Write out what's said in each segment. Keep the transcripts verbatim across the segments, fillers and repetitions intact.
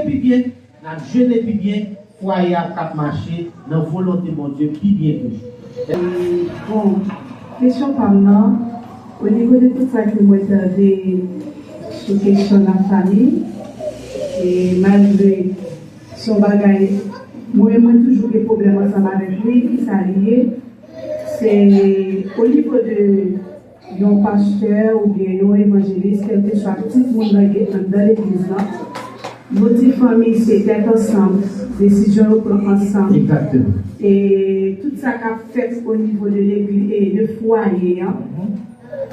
pi byen, n ap jene pi byen, fwaye a p ap mache nan volonte Bondye pi byen tou. Bon, kesyon pa m nan, o nivo de tout sa ke mwen tande sou kesyon lafanmi, e malgre se yon bagay, mwen menm mwen toujou gen pwoblèm ansanm avèk li, kisa li ye? Se o nivo de yon pastè oubyen yon evanjelis, kèlkeswa tit moun nan gen anndan legliz lan, nou di fanmi se tèt ansanm, desizyon yo pran ansanm. Egzakteman. E tout sa k ap fèt o nivo de legliz e de fwaye an,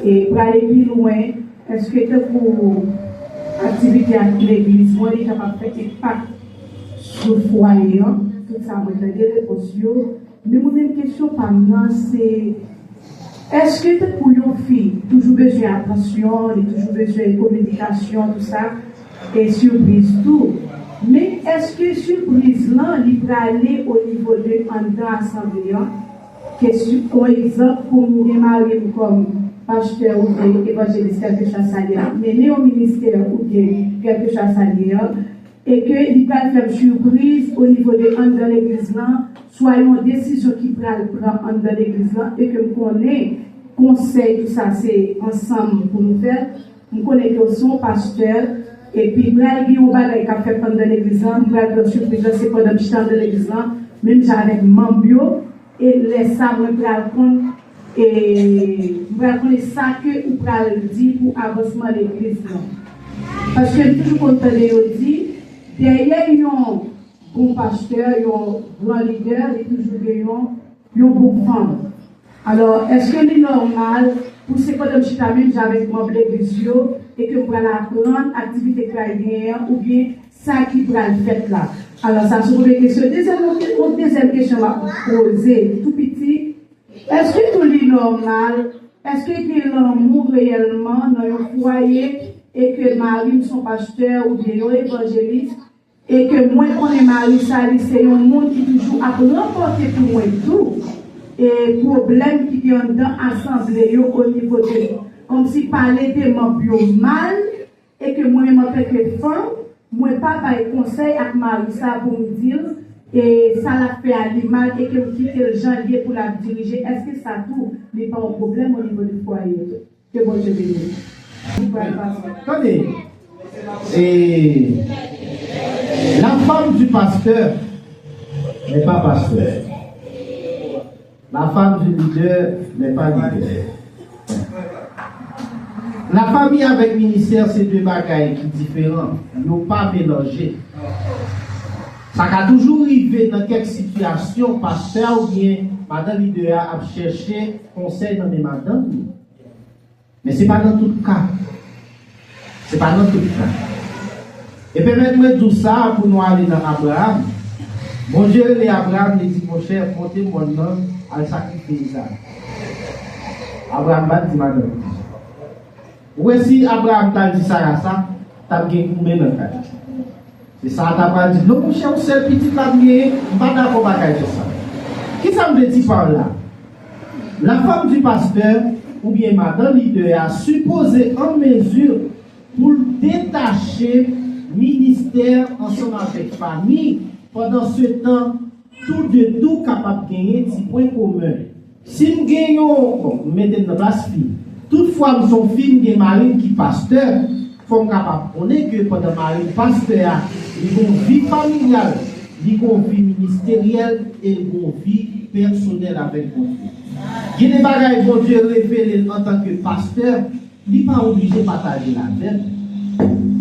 e prale pi lwen, èske tankou aktivite ak legliz mwen, li kapab fè enpak sou fwaye an? Tout sa mwen tande repons yo. Men mwen menm kesyon pa m nan se, èske tankou yon fi toujou bezwen atansyon, li toujou bezwen kominikasyon, tou sa, e sipriz tou. Men èske sipriz lan li prale o nivo de anndan asanble an? Kesyon, yon egzanp, pou m gen mari m kòm pastè oubyen evanjelis, kèlkeswa sa li ye, mennen yon ministè oubyen kèlkeswa sa li ye, e ke li pral fè m sipriz o nivo de anndan legliz lan, swa yon desizyon ki pral pran anndan legliz lan, e ke m konnen konsèy tou sa se ansanm pou nou fè l. M konnen ke w se yon pastè, epi pral gen yon bagay k ap fèt anndan legliz lan, m pral pran sipriz lan, se pandan m chita anndan legliz lan, menm jan avèk manm yo, e lè sa mwen pral konn, e m pral konnen sa ke ou pral di pou avansman legliz lan. Paske m toujou konn tande yo di, dèyè yon bon pastè, yon gran lidè, li toujou gen yon, yon bon fanm. Alò, èske li nòmal pou se pandan m chita menm jan avèk manm legliz yo e ke m pral aprann aktivite k pral genyen an oubyen sa ki pral fèt la? Alò, sa se premye kesyon. Dezyèm, yon dezyèm kesyon m ap poze tou piti, èske tou li nòmal, èske gen lanmou reyèlman nan yon fwaye e ke mari m se yon pastè oubyen yon evanjelis, e ke mwen konnen mari sa li se yon moun ki toujou ap ranpòte pou mwen tou, e pwoblèm ki gen anndan asanble yo o nivo de, kòmsi pale de manm yo mal, e ke mwen menm antanke fanm, mwen pa bay konsèy ak mari sa pou m di l, e sa l ap fè a li mal, e ke m kite l jan l ye pou l ap dirije, èske sa tou li pa yon pwoblèm o nivo de fwaye yo tou? Ke Bondye beni w. Tande, e, la femme du pasteur n'est pas pasteur. La femme du leader n'est pas leader. Lafanmi avèk ministè se de bagay ki diferan, yo pa melanje. Sa ka toujou rive nan kèk sitiyasyon, pastè oubyen madan lidè a ap chèche konsèy nan men madanm li. Men se pa nan tout ka. Se pa nan tout ka. E pèmèt mwen di w sa pou nou ale nan Abraram. Bondye rele Abraram, li di, monchè, monte mòn nan, al sakrifye Izarak. Abraram pa t di madanm li. Ou wè si Abraram t al di Sara sa, t ap gen goumen nan kay. Se sa a ta pral di, non, monchè, yon sèl pitit la m genyen, m pa dakò bagay konsa. Kisa m vle di pa la? La femme du pasteur oubyen madan lidè a sipoze an mezi pou l detache ministè ansanm avèk fanmi, pandan se tan, tou de tou kapab genyen ti pwen komen. Si m gen yon, bon, m mete m nan plas fi. Toutfwa m se yon fi, m gen mari m ki pastè, fò m kapab konnen ke pandan mari m pastè a, li gen yon vi familyal, li gen yon vi ministeryèl, e li gen yon vi pèsonèl avèk Bondye. Gen de bagay Bondye revele l antanke pastè, li pa oblije pataje l avè m.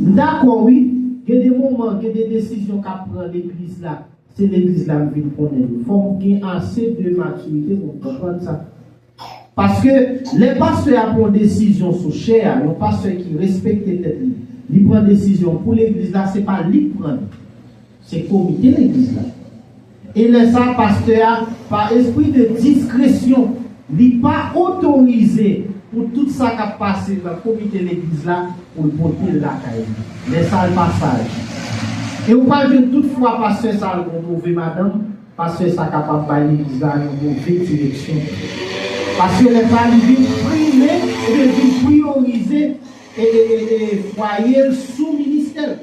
M dakò, wi, gen de moman, gen de desizyon k ap pran legliz la, se legliz la m vin konnen yo. Fò m gen ase de matirite pou m konprann sa. Paske lè pastè a pran yon desizyon sou chè a, yon pastè ki respekte tèt li, li pran desizyon pou legliz la, se pa li k pran li. Se komite legliz la. E lè sa, pastè a, pa espri de diskresyon, li pa otorize pou tout sa k ap pase nan komite legliz la, pou l pote l lakay li. Lè sa l pa saj. E ou pral jwenn tout fwa pastè sa a gen yon move madanm, pastè sa kapab bay legliz la yon move direksyon. Paske lè sa li vin prime, ebyen vin priyorize e, e, e, e fwaye l sou ministè l.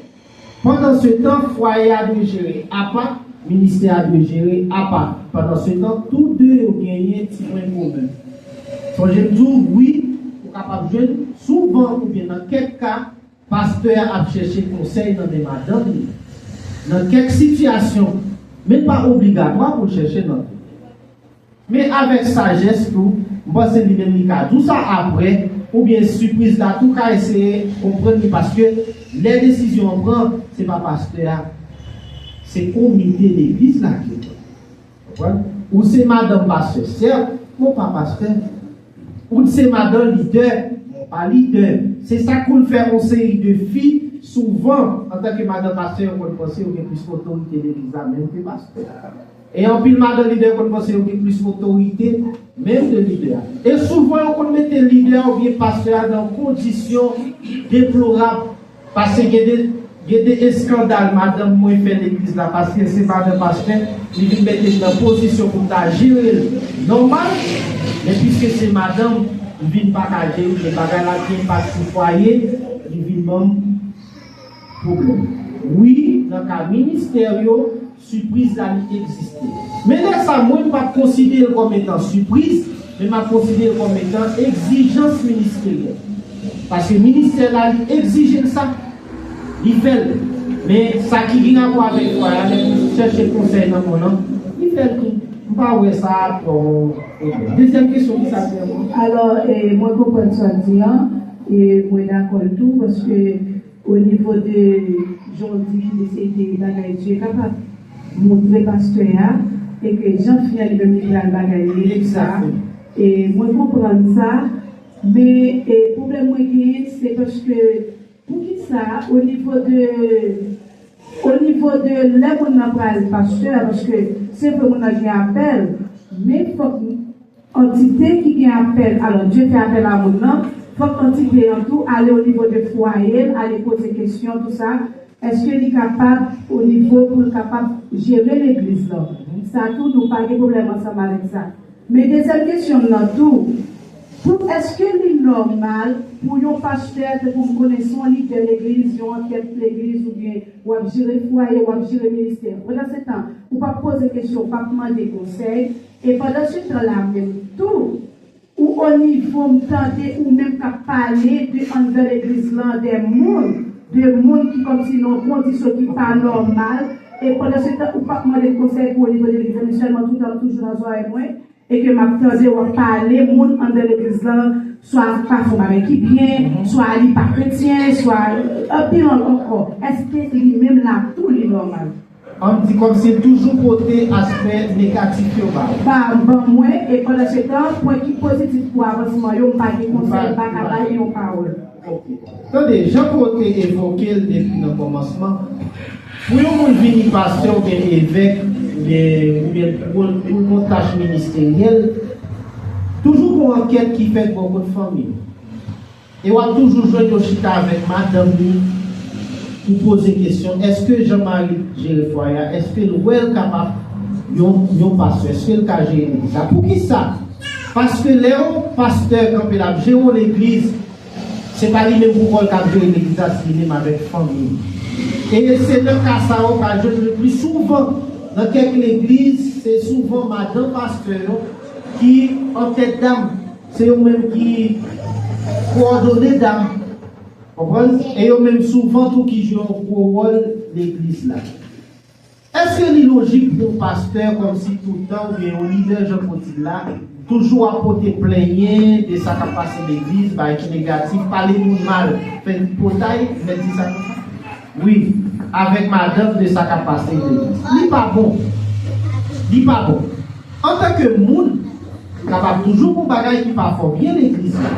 Pandansetan, fwaye a dwe jere apa, ministè a dwe jere apa. Pandansetan, tou de yo genyen ti pwen komen. Sonje m di w, wi, ou kapab jwenn souvan oubyen nan kèk ka, pastè a ap chèche konsèy nan men madanm li. Nan kèk sitiyasyon, men pa obligatwa pou l chèche nan tout. Men avèk sajès tou, m panse li menm li ka di w sa apre, oubyen sipriz la tou ka eseye konprann li, paske lè desizyon an pran, se pa pastè a, se komite legliz la ki pran. Konprann? Ou se madanm pastè, sèt, men w pa pastè. Ou se madanm lidè, men w pa lidè. Se sa k konn fè yon seri de fi, souvan, antanke madanm pastè, yo konn panse yo gen plis otorite legliz la menm ke pastè. E anpil madanm lidè konn panse yo gen plis otorite menm ke lidè a. E souvan yo konn mete lidè a oubyen pastè a nan kondisyon deplorab, paske gen de, gen de eskandal madanm mwen fè legliz la, paske se madanm pastè, li vin mete m nan pozisyon pou m ta jere l nòmal, men piske se madanm, m vin pa ka jere l, men bagay la gen enpak sou fwaye, li vin ban m pwoblèm. Wi, nan ka ministè yo, sipriz la li egziste. Men lè sa, mwen m p ap konsidere l kòm etan sipriz, men m ap konsidere l kòm etan egzijans ministeryèl. Paske ministè la li egzije l sa, li fè l. Men sa ki gen rapò avèk fwaye a, lè pou chèche konsèy nan moun nan, li fè l tou. M pa wè sa twò pwoblèm. Dezyèm kesyon, ki sa, sè mwen? Alò, eh, mwen konprann sa w di an, e mwen dakò l tou, paske o nivo de jan w di ki eseye de bagay, Dye kapab montre pastè a, e ke jan fi an li menm li pral bagay li, e sa. Egzakteman. E mwen konprann sa, men, e, pwoblèm mwen genyen, se paske poukisa o nivo de, o nivo de lè moun nan pral pastè, paske se vre moun nan gen apèl, men fòk antite ki gen apèl, alò, Dye fè apèl a moun nan, fòk antite an tou ale o nivo de fwaye l, ale poze kesyon, tou sa. Èske li kapab, o nivo pou l kapab jere legliz lan? Sa tou, nou pa gen pwoblèm ansanm avèk sa. Men dezyèm kesyon m nan tou, pou, èske li nòmal pou yon pastè, tankou m konnen se yon lidè legliz, yon antèt legliz, oubyen w ap jere fwaye, w ap jere ministè. Pandan se tan, ou p ap poze kesyon, ou p ap mande konsèy, e pandan se tan la menm tou, ou o nivo m tande ou menm k ap pale de anndan legliz lan, de moun, de moun ki kòmsi nan yon kondisyon ki pa nòmal, e pandan se tan ou p ap mande konsèy pou o nivo de legliz lan, men sèlman toutan m toujou nan zòrèy mwen, e ke m ap tande w ap pale moun anndan legliz lan, swa pa fè yon bagay ki byen, swa li pa kretyen, swa anpil ankò. Èske li menm la tou li nòmal? An m di kòmsi l toujou pote aspè negatif yo ba ou. Ba, ban mwen, e pandan se tan, pwen ki pozitif pou avansman yo, m pa gen konsèy, m pa ka bay yon pawòl. Ok. Tande, jan ke w te evoke l depi nan kòmansman, pou yon moun vini pastè oubyen evèk, oubyen, oubyen pou, pou yon tach ministeryèl, toujou gon ankèt ki fèt bò kot fanmi. E w ap toujou jwenn yo chita avèk madanm li pou poze kesyon, èske jan mari l jere fwaye a, èske l wè l kapab yon, yon pastè, èske l ka jere legliz la? Poukisa? Paske lè yon pastè kanpe l ap jere yon legliz, se pa li menm pou kò l k ap jere legliz la, se li menm avèk fanmi l. E se nan ka sa yo ka jwenn le pli souvan nan kèk legliz, se souvan madanm pastè yo ki an tèt dam. Se yo menm ki kowòdone dam. Konprann? E yo menm souvan tou ki jwe yon gwo wòl legliz la. Èske li lojik pou yon pastè kòmsi tout tan oubyen yon lidè jan Claudine la toujou ap pote plenyen de sa k ap pase legliz, bagay ki negatif, pale moun mal, fè tripotay, mèt di sa konsa? Wi, avèk madanm de sa k ap pase legliz. Li pa bon. Li pa bon. Antanke moun, ou kapab toujou gon bagay ki pa fè w byen legliz la.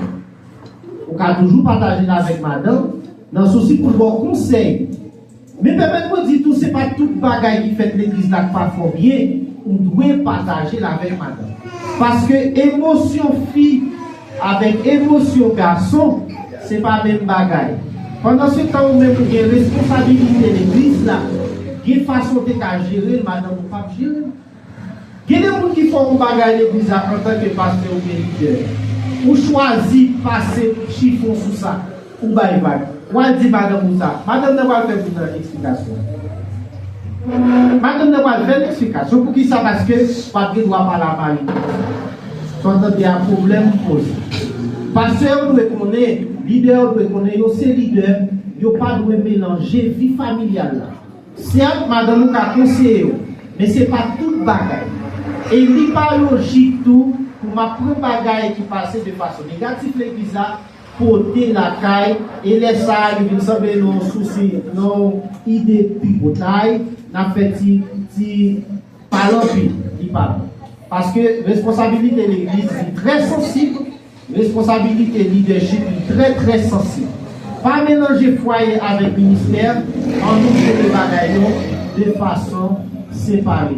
Ou ka toujou pataje l avèk madanm nan sousi pou l ba w konsèy. Men pèmèt mwen di tou, se pa tout bagay ki fèt legliz la k pa fè w byen, ou dwe pataje l avèk madanm. Paske emosyon fi avèk emosyon gason, se pa menm bagay. Pandan se tan ou menm ou gen responsabilite legliz la, gen fason w te ka jere l, madanm ou p ap jere l. Gen de moun ki fè yon bagay legliz la antanke pastè oubyen lidè. Ou chwazi pase chifon sou sa, ou bay vag. W al di madanm ou sa. Madanm nan pral fè moun nan eksplikasyon. Madanm nan pral fè l eksplikasyon. Poukisa? Paske w ap gen dwa pale a mari. Sa w tande a pwoblèm poze. Pastè yo dwe konnen, lidè yo dwe konnen, yo se lidè, yo pa dwe melanje vi familyal la. Sèt, madanm ou ka konseye w, men se pa tout bagay. E li pa lojik tou pou m ap pran bagay ki pase de fason negatif legliz la, pote lakay, e lè sa a, li vin sanble nan yon sousi, nan yon ide tripotay, n ap fè ti, ti pale anpil, li pa bon. Paske responsabilite legliz li trè sansib, responsabilite lidèchip li trè, trè sansib. Pa melanje fwaye avèk ministè, annou jere bagay yo de fason separe.